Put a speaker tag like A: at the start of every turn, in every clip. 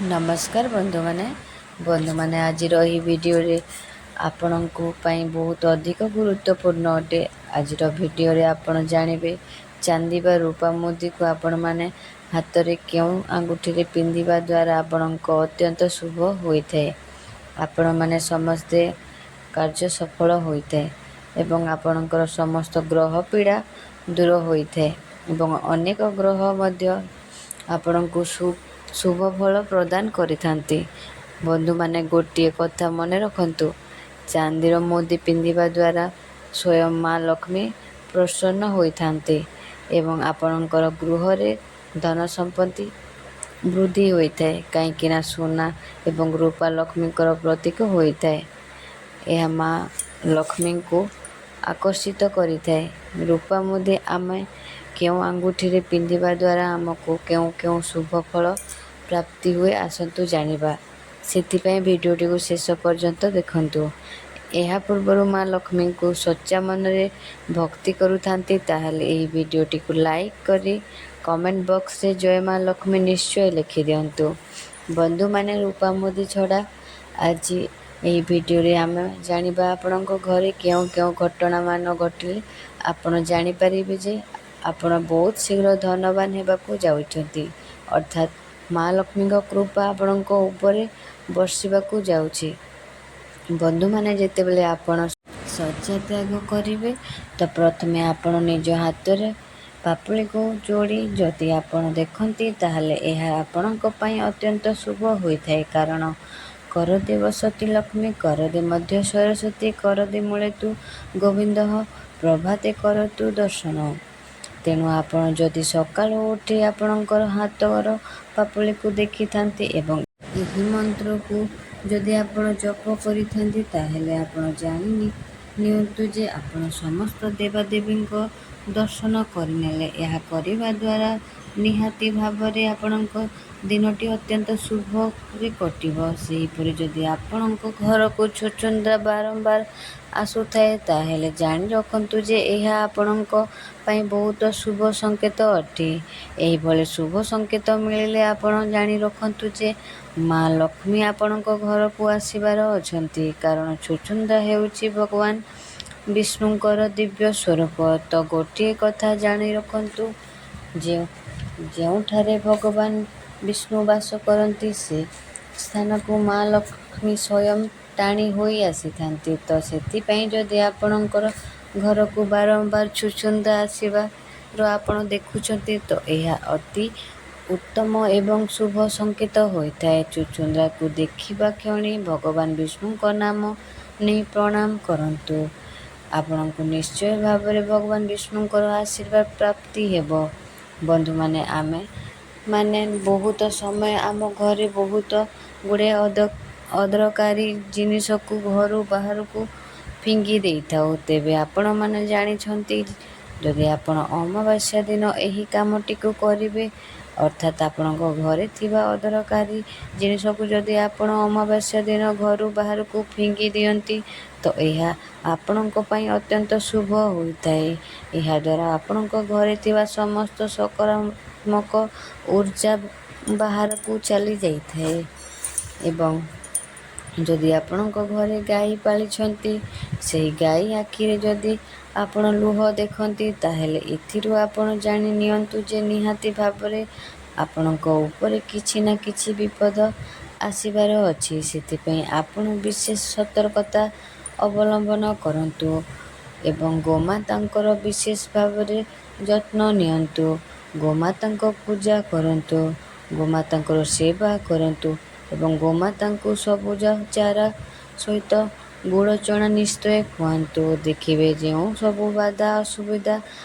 A: ନମସ୍କାର ବନ୍ଧୁମାନେ। ବନ୍ଧୁମାନେ, ଆଜିର ଏହି ଭିଡ଼ିଓରେ ଆପଣଙ୍କ ପାଇଁ ବହୁତ ଅଧିକ ଗୁରୁତ୍ୱପୂର୍ଣ୍ଣ ଅଟେ। ଆଜିର ଭିଡ଼ିଓରେ ଆପଣ ଜାଣିବେ ଚାନ୍ଦି ବା ରୂପା ମୁଦିକୁ ଆପଣମାନେ ହାତରେ କେଉଁ ଆଙ୍ଗୁଠିରେ ପିନ୍ଧିବା ଦ୍ୱାରା ଆପଣଙ୍କ ଅତ୍ୟନ୍ତ ଶୁଭ ହୋଇଥାଏ, ଆପଣମାନେ ସମସ୍ତେ କାର୍ଯ୍ୟ ସଫଳ ହୋଇଥାଏ ଏବଂ ଆପଣଙ୍କର ସମସ୍ତ ଗ୍ରହ ପୀଡ଼ା ଦୂର ହୋଇଥାଏ ଏବଂ ଅନେକ ଗ୍ରହ ମଧ୍ୟ ଆପଣଙ୍କୁ ଶୁଭ ଫଳ ପ୍ରଦାନ କରିଥାନ୍ତି। ବନ୍ଧୁମାନେ, ଗୋଟିଏ କଥା ମନେ ରଖନ୍ତୁ, ଚାନ୍ଦିର ମୁଦି ପିନ୍ଧିବା ଦ୍ୱାରା ସ୍ୱୟଂ ମା ଲକ୍ଷ୍ମୀ ପ୍ରସନ୍ନ ହୋଇଥାନ୍ତି ଏବଂ ଆପଣଙ୍କର ଗୃହରେ ଧନ ସମ୍ପତ୍ତି ବୃଦ୍ଧି ହୋଇଥାଏ, କାହିଁକିନା ସୁନା ଏବଂ ରୂପା ଲକ୍ଷ୍ମୀଙ୍କର ପ୍ରତୀକ ହୋଇଥାଏ। ଏହା ମା ଲକ୍ଷ୍ମୀଙ୍କୁ ଆକର୍ଷିତ କରିଥାଏ। ରୂପା ମୁଦି ଆମେ କେଉଁ ଆଙ୍ଗୁଠିରେ ପିନ୍ଧିବା ଦ୍ୱାରା ଆମକୁ କେଉଁ କେଉଁ ଶୁଭ ଫଳ ପ୍ରାପ୍ତି ହୁଏ, ଆସନ୍ତୁ ଜାଣିବା। ସେଥିପାଇଁ ଭିଡ଼ିଓଟିକୁ ଶେଷ ପର୍ଯ୍ୟନ୍ତ ଦେଖନ୍ତୁ। ଏହା ପୂର୍ବରୁ ମା ଲକ୍ଷ୍ମୀଙ୍କୁ ସଚ୍ଚା ମନରେ ଭକ୍ତି କରୁଥାନ୍ତି, ତାହେଲେ ଏହି ଭିଡ଼ିଓଟିକୁ ଲାଇକ୍ କରି କମେଣ୍ଟ ବକ୍ସରେ ଜୟ ମା ଲକ୍ଷ୍ମୀ ନିଶ୍ଚୟ ଲେଖିଦିଅନ୍ତୁ। ବନ୍ଧୁମାନେ, ରୂପା ମୁଦି ଛଡ଼ା ଆଜି ଏହି ଭିଡ଼ିଓରେ ଆମେ ଜାଣିବା ଆପଣଙ୍କ ଘରେ କେଉଁ କେଉଁ ଘଟଣାମାନ ଘଟିଲେ ଆପଣ ଜାଣିପାରିବେ ଯେ ଆପଣ ବହୁତ ଶୀଘ୍ର ଧନବାନ ହେବାକୁ ଯାଉଛନ୍ତି, ଅର୍ଥାତ୍ ମା ଲକ୍ଷ୍ମୀଙ୍କ କୃପା ଆପଣଙ୍କ ଉପରେ ବର୍ଷିବାକୁ ଯାଉଛି। ବନ୍ଧୁମାନେ, ଯେତେବେଳେ ଆପଣ ଶଯ୍ୟା ତ୍ୟାଗ କରିବେ, ତ ପ୍ରଥମେ ଆପଣ ନିଜ ହାତରେ ପାପୁଲିକୁ ଯୋଡ଼ି ଯଦି ଆପଣ ଦେଖନ୍ତି, ତାହେଲେ ଏହା ଆପଣଙ୍କ ପାଇଁ ଅତ୍ୟନ୍ତ ଶୁଭ ହୋଇଥାଏ। କାରଣ କରଦେ ବସତି ଲକ୍ଷ୍ମୀ, କରଦେ ମଧ୍ୟ ସରସ୍ୱତୀ, କରଦେ ମୂଳେ ତୁ ଗୋବିନ୍ଦ, ପ୍ରଭାତେ କରତୁ ଦର୍ଶନ। ତେଣୁ ଆପଣ ଯଦି ସକାଳୁ ଉଠି ଆପଣଙ୍କର ହାତର ପାପୁଲିକୁ ଦେଖିଥାନ୍ତି ଏବଂ ଏହି ମନ୍ତ୍ରକୁ ଯଦି ଆପଣ ଜପ କରିଥାନ୍ତି, ତାହେଲେ ଆପଣ ଜାଣି ନିଅନ୍ତୁ ଯେ ଆପଣ ସମସ୍ତ ଦେବାଦେବୀଙ୍କ ଦର୍ଶନ କରିନେଲେ। ଏହା କରିବା ଦ୍ୱାରା ନିହାତି ଭାବରେ ଆପଣଙ୍କ ଦିନଟି ଅତ୍ୟନ୍ତ ଶୁଭରେ କଟିବ। ସେହିପରି ଯଦି ଆପଣଙ୍କ ଘରକୁ ଛୁଛୁନ୍ଦ୍ରା ବାରମ୍ବାର ଆସୁଥାଏ, ତାହେଲେ ଜାଣି ରଖନ୍ତୁ ଯେ ଏହା ଆପଣଙ୍କ ପାଇଁ ବହୁତ ଶୁଭ ସଂକେତ ଅଟେ। ଏହିଭଳି ଶୁଭ ସଂକେତ ମିଳିଲେ ଆପଣ ଜାଣି ରଖନ୍ତୁ ଯେ ମା ଲକ୍ଷ୍ମୀ ଆପଣଙ୍କ ଘରକୁ ଆସିବାର ଅଛନ୍ତି। କାରଣ ଛୁଛୁନ୍ଦ୍ରା ହେଉଛି ଭଗବାନ ବିଷ୍ଣୁଙ୍କର ଦିବ୍ୟ ସ୍ୱରୂପ। ତ ଗୋଟିଏ କଥା ଜାଣି ରଖନ୍ତୁ, ଯେଉଁଠାରେ ଭଗବାନ ବିଷ୍ଣୁ ବାସ କରନ୍ତି, ସେ ସ୍ଥାନକୁ ମା ଲକ୍ଷ୍ମୀ ସ୍ୱୟଂ ଟାଣି ହୋଇ ଆସିଥାନ୍ତି। ତ ସେଥିପାଇଁ ଯଦି ଆପଣଙ୍କର ଘରକୁ ବାରମ୍ବାର ଛୁଛୁନ୍ଦ୍ରା ଆସିବାର ଆପଣ ଦେଖୁଛନ୍ତି, ତ ଏହା ଅତି ଉତ୍ତମ ଏବଂ ଶୁଭ ସଂକେତ ହୋଇଥାଏ। ଛୁଛୁନ୍ଦ୍ରାକୁ ଦେଖିବା କ୍ଷଣି ଭଗବାନ ବିଷ୍ଣୁଙ୍କ ନାମ ନେଇ ପ୍ରଣାମ କରନ୍ତୁ। ଆପଣଙ୍କୁ ନିଶ୍ଚୟ ଭାବରେ ଭଗବାନ ବିଷ୍ଣୁଙ୍କର ଆଶୀର୍ବାଦ ପ୍ରାପ୍ତି ହେବ। ବନ୍ଧୁମାନେ, ଆମେ ମାନେ ବହୁତ ସମୟ ଆମ ଘରେ ବହୁତ ଗୁଡ଼ିଏ ଅଦରକାରୀ ଜିନିଷକୁ ଘରୁ ବାହାରକୁ ଫିଙ୍ଗି ଦେଇଥାଉ। ତେବେ ଆପଣମାନେ ଜାଣିଛନ୍ତି, ଯଦି ଆପଣ ଅମାବାସ୍ୟା ଦିନ ଏହି କାମଟିକୁ କରିବେ, ଅର୍ଥାତ୍ ଆପଣଙ୍କ ଘରେ ଥିବା ଅଦରକାରୀ ଜିନିଷକୁ ଯଦି ଆପଣ ଅମାବାସ୍ୟା ଦିନ ଘରୁ ବାହାରକୁ ଫିଙ୍ଗି ଦିଅନ୍ତି, ତ ଏହା ଆପଣଙ୍କ ପାଇଁ ଅତ୍ୟନ୍ତ ଶୁଭ ହୋଇଥାଏ। ଏହାଦ୍ୱାରା ଆପଣଙ୍କ ଘରେ ଥିବା ସମସ୍ତ ସକାରାତ୍ମକ ଉର୍ଜା ବାହାରକୁ ଚାଲି ଯାଇଥାଏ। ଏବଂ ଯଦି ଆପଣଙ୍କ ଘରେ ଗାଈ ପାଳିଛନ୍ତି, ସେହି ଗାଈ ଆଖିରେ ଯଦି ଆପଣ ଲୁହ ଦେଖନ୍ତି, ତାହେଲେ ଏଥିରୁ ଆପଣ ଜାଣି ନିଅନ୍ତୁ ଯେ ନିହାତି ଭାବରେ ଆପଣଙ୍କ ଉପରେ କିଛି ନା କିଛି ବିପଦ ଆସିବାର ଅଛି। ସେଥିପାଇଁ ଆପଣ ବିଶେଷ ସତର୍କତା ଅବଲମ୍ବନ କରନ୍ତୁ ଏବଂ ଗୋମାତାଙ୍କର ବିଶେଷ ଭାବରେ ଯତ୍ନ ନିଅନ୍ତୁ। ଗୋମାତାଙ୍କ ପୂଜା କରନ୍ତୁ, ଗୋମାତାଙ୍କର ସେବା କରନ୍ତୁ ଏବଂ ଗୋମାତାଙ୍କୁ ସବୁଜ ଚାରା ସହିତ ଗୁଡ଼ ଚଣା ନିଶ୍ଚୟ ଖୁଆନ୍ତୁ। ଦେଖିବେ, ଯେଉଁ ସବୁ ବାଧା ଅସୁବିଧା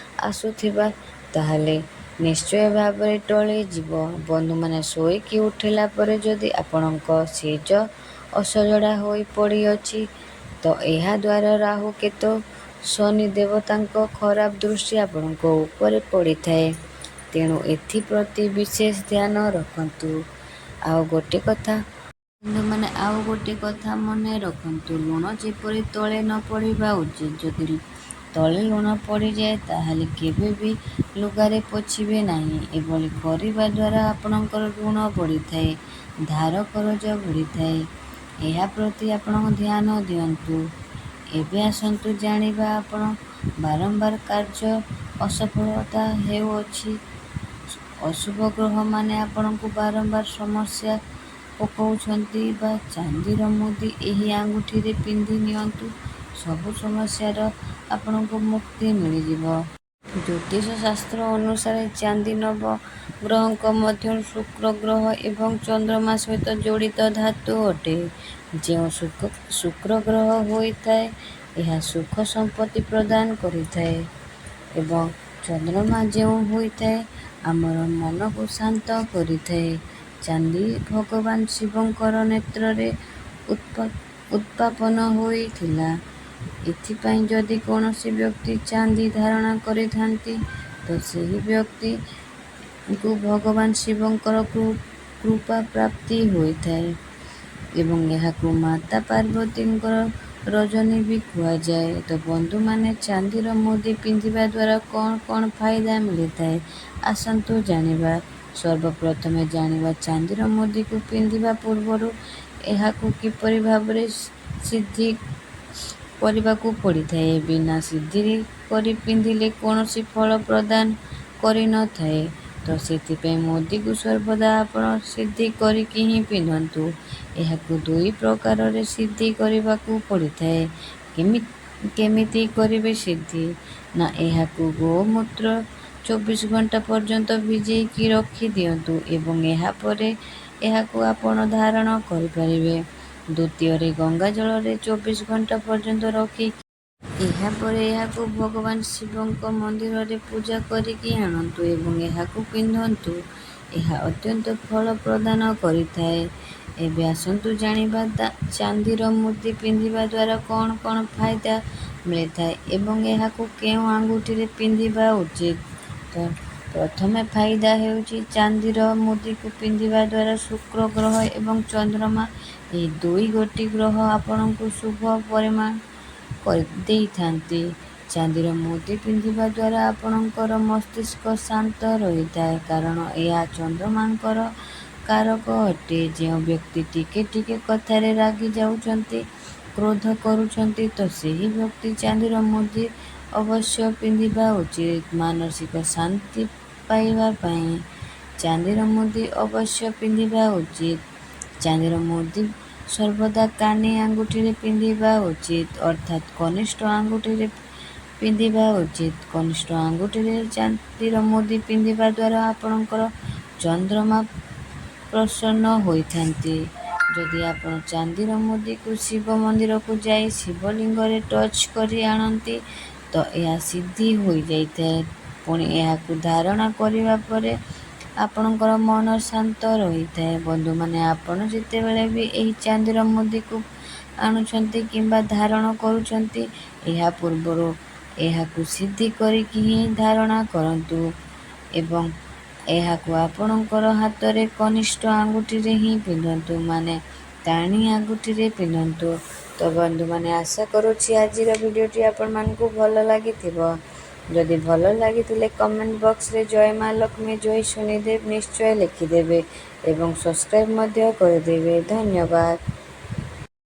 A: ଆସୁଥିବା, ତାହେଲେ ନିଶ୍ଚୟ ଭାବରେ ଟଳିଯିବ। ବନ୍ଧୁମାନେ, ଶୋଇକି ଉଠିଲା ପରେ ଯଦି ଆପଣଙ୍କ ଶେଯ ଅସଜଡ଼ା ହୋଇ ପଡ଼ିଅଛି, ତ ଏହାଦ୍ୱାରା ରାହୁ, କେତୁ, ଶନି ଦେବତାଙ୍କ ଖରାପ ଦୃଷ୍ଟି ଆପଣଙ୍କ ଉପରେ ପଡ଼ିଥାଏ। ତେଣୁ ଏଥିପ୍ରତି ବିଶେଷ ଧ୍ୟାନ ରଖନ୍ତୁ। ଆଉ ଗୋଟେ କଥା ବନ୍ଧୁମାନେ, ଆଉ ଗୋଟେ କଥା ମନେ ରଖନ୍ତୁ, ଲୁଣ ଯେପରି ତଳେ ନ ପଡ଼ିବା ଉଚିତ। ଯଦି ତଳେ ଲୁଣ ପଡ଼ିଯାଏ, ତାହେଲେ କେବେ ବି ଲୁଗାରେ ପୋଛିବେ ନାହିଁ। ଏଭଳି କରିବା ଦ୍ୱାରା ଆପଣଙ୍କର ଋଣ ବଢ଼ିଥାଏ, ଧାର କରଜ ବଢ଼ିଥାଏ। ଏହା ପ୍ରତି ଆପଣ ଧ୍ୟାନ ଦିଅନ୍ତୁ। ଏବେ ଆସନ୍ତୁ ଜାଣିବା, ଆପଣ ବାରମ୍ବାର କାର୍ଯ୍ୟ ଅସଫଳତା ହେଉଅଛି, ଅଶୁଭ ଗ୍ରହମାନେ ଆପଣଙ୍କୁ ବାରମ୍ବାର ସମସ୍ୟା ପକାଉଛନ୍ତି ବା ଚାନ୍ଦିର ମୁଦି ଏହି ଆଙ୍ଗୁଠିରେ ପିନ୍ଧି ନିଅନ୍ତୁ, ସବୁ ସମସ୍ୟାର ଆପଣଙ୍କୁ ମୁକ୍ତି ମିଳିଯିବ। ଜ୍ୟୋତିଷ ଶାସ୍ତ୍ର ଅନୁସାରେ ଚାନ୍ଦି ନବ ଗ୍ରହଙ୍କ ମଧ୍ୟରୁ ଶୁକ୍ର ଗ୍ରହ ଏବଂ ଚନ୍ଦ୍ରମା ସହିତ ଜଡ଼ିତ ଧାତୁ ଅଟେ। ଯେଉଁ ଶୁକ୍ର ଗ୍ରହ ହୋଇଥାଏ, ଏହା ସୁଖ ସମ୍ପତ୍ତି ପ୍ରଦାନ କରିଥାଏ ଏବଂ ଚନ୍ଦ୍ରମା ଯେଉଁ ହୋଇଥାଏ, ଆମର ମନକୁ ଶାନ୍ତ କରିଥାଏ। ଚାନ୍ଦି ଭଗବାନ ଶିବଙ୍କର ନେତ୍ରରେ ଉତ୍ପାପନ ହୋଇଥିଲା। ଏଥିପାଇଁ ଯଦି କୌଣସି ବ୍ୟକ୍ତି ଚାନ୍ଦି ଧାରଣ କରିଥାନ୍ତି, ତ ସେହି ବ୍ୟକ୍ତିଙ୍କୁ ଭଗବାନ ଶିବଙ୍କର କୃପା ପ୍ରାପ୍ତି ହୋଇଥାଏ ଏବଂ ଏହାକୁ ମାତା ପାର୍ବତୀଙ୍କର ରଜନୀ ବି କୁହାଯାଏ। ତ ବନ୍ଧୁମାନେ, ଚାନ୍ଦିର ମୁଦି ପିନ୍ଧିବା ଦ୍ୱାରା କ'ଣ କ'ଣ ଫାଇଦା ମିଳିଥାଏ, ଆସନ୍ତୁ ଜାଣିବା। ସର୍ବପ୍ରଥମେ ଜାଣିବା, ଚାନ୍ଦିର ମୁଦିକୁ ପିନ୍ଧିବା ପୂର୍ବରୁ ଏହାକୁ କିପରି ଭାବରେ ସିଦ୍ଧି କରିବାକୁ ପଡ଼ିଥାଏ। ବିନା ସିଦ୍ଧି କରି ପିନ୍ଧିଲେ କୌଣସି ଫଳ ପ୍ରଦାନ କରିନଥାଏ। ତ ସେଥିପାଇଁ ମୁଦିକୁ ସର୍ବଦା ଆପଣ ସିଦ୍ଧି କରିକି ହିଁ ପିନ୍ଧନ୍ତୁ। ଏହାକୁ ଦୁଇ ପ୍ରକାରରେ ସିଦ୍ଧି କରିବାକୁ ପଡ଼ିଥାଏ। କେମିତି କରିବେ ସିଦ୍ଧି ନା, ଏହାକୁ ଗୋମୂତ୍ର 24 ଘଣ୍ଟା ପର୍ଯ୍ୟନ୍ତ ଭିଜେଇକି ରଖିଦିଅନ୍ତୁ ଏବଂ ଏହାପରେ ଏହାକୁ ଆପଣ ଧାରଣ କରିପାରିବେ। ଦ୍ୱିତୀୟରେ, ଗଙ୍ଗା ଜଳରେ 24 ଘଣ୍ଟା ପର୍ଯ୍ୟନ୍ତ ରଖି ଏହାପରେ ଏହାକୁ ଭଗବାନ ଶିବଙ୍କ ମନ୍ଦିରରେ ପୂଜା କରିକି ଆଣନ୍ତୁ ଏବଂ ଏହାକୁ ପିନ୍ଧନ୍ତୁ। ଏହା ଅତ୍ୟନ୍ତ ଫଳ ପ୍ରଦାନ କରିଥାଏ। ଏବେ ଆସନ୍ତୁ ଜାଣିବା, ଚାନ୍ଦିର ମୁଦି ପିନ୍ଧିବା ଦ୍ୱାରା କ'ଣ କ'ଣ ଫାଇଦା ମିଳିଥାଏ ଏବଂ ଏହାକୁ କେଉଁ ଆଙ୍ଗୁଠିରେ ପିନ୍ଧିବା ଉଚିତ। ତ ପ୍ରଥମେ ଫାଇଦା ହେଉଛି, ଚାନ୍ଦିର ମୁଦିକୁ ପିନ୍ଧିବା ଦ୍ୱାରା ଶୁକ୍ର ଗ୍ରହ ଏବଂ ଚନ୍ଦ୍ରମା, ଏହି ଦୁଇ ଗୋଟି ଗ୍ରହ ଆପଣଙ୍କୁ ଶୁଭ ପରିମାଣ ଦେଇଥାନ୍ତି। ଚାନ୍ଦିର ମୁଦି ପିନ୍ଧିବା ଦ୍ୱାରା ଆପଣଙ୍କର ମସ୍ତିଷ୍କ ଶାନ୍ତ ରହିଥାଏ, କାରଣ ଏହା ଚନ୍ଦ୍ରମାଙ୍କର କାରକ ଅଟେ। ଯେଉଁ ବ୍ୟକ୍ତି ଟିକେ ଟିକେ କଥାରେ ରାଗି ଯାଉଛନ୍ତି, କ୍ରୋଧ କରୁଛନ୍ତି, ତ ସେହି ବ୍ୟକ୍ତି ଚାନ୍ଦିର ମୁଦି ଅବଶ୍ୟ ପିନ୍ଧିବା ଉଚିତ। ମାନସିକ ଶାନ୍ତି ପାଇବା ପାଇଁ ଚାନ୍ଦିର ମୁଦି ଅବଶ୍ୟ ପିନ୍ଧିବା ଉଚିତ। ଚାନ୍ଦିର ମୁଦି ସର୍ବଦା କାନି ଆଙ୍ଗୁଠିରେ ପିନ୍ଧିବା ଉଚିତ, ଅର୍ଥାତ୍ କନିଷ୍ଠ ଆଙ୍ଗୁଠିରେ ପିନ୍ଧିବା ଉଚିତ। କନିଷ୍ଠ ଆଙ୍ଗୁଠିରେ ଚାନ୍ଦିର ମୁଦି ପିନ୍ଧିବା ଦ୍ୱାରା ଆପଣଙ୍କର ଚନ୍ଦ୍ରମା ପ୍ରସନ୍ନ ହୋଇଥାନ୍ତି। ଯଦି ଆପଣ ଚାନ୍ଦିର ମୁଦିକୁ ଶିବ ମନ୍ଦିରକୁ ଯାଇ ଶିବଲିଙ୍ଗରେ ଟଚ୍ କରି ଆଣନ୍ତି, ତ ଏହା ସିଦ୍ଧି ହୋଇଯାଇଥାଏ। ପୁଣି ଏହାକୁ ଧାରଣା କରିବା ପରେ ଆପଣଙ୍କର ମନ ଶାନ୍ତ ରହିଥାଏ। ବନ୍ଧୁମାନେ, ଆପଣ ଯେତେବେଳେ ବି ଏହି ଚାନ୍ଦିର ମୁଦିକୁ ଆଣୁଛନ୍ତି କିମ୍ବା ଧାରଣ କରୁଛନ୍ତି, ଏହା ପୂର୍ବରୁ ଏହାକୁ ସିଦ୍ଧି କରିକି ହିଁ ଧାରଣା କରନ୍ତୁ ଏବଂ ଏହାକୁ ଆପଣଙ୍କର ହାତରେ କନିଷ୍ଠ ଆଙ୍ଗୁଠିରେ ହିଁ ପିନ୍ଧନ୍ତୁ, ମାନେ କାଣି ଆଙ୍ଗୁଠିରେ ପିନ୍ଧନ୍ତୁ। ତ ବନ୍ଧୁମାନେ, ଆଶା କରୁଛି ଆଜିର ଭିଡ଼ିଓଟି ଆପଣମାନଙ୍କୁ ଭଲ ଲାଗିଥିବ। ଯଦି ଭଲ ଲାଗିଥିଲେ କମେଣ୍ଟ ବକ୍ସରେ ଜୟ ମା ଲକ୍ଷ୍ମୀ, ଜୟ ଶନିଦେବ ନିଶ୍ଚୟ ଲେଖିଦେବେ ଏବଂ ସବସ୍କ୍ରାଇବ୍ ମଧ୍ୟ କରିଦେବେ। ଧନ୍ୟବାଦ।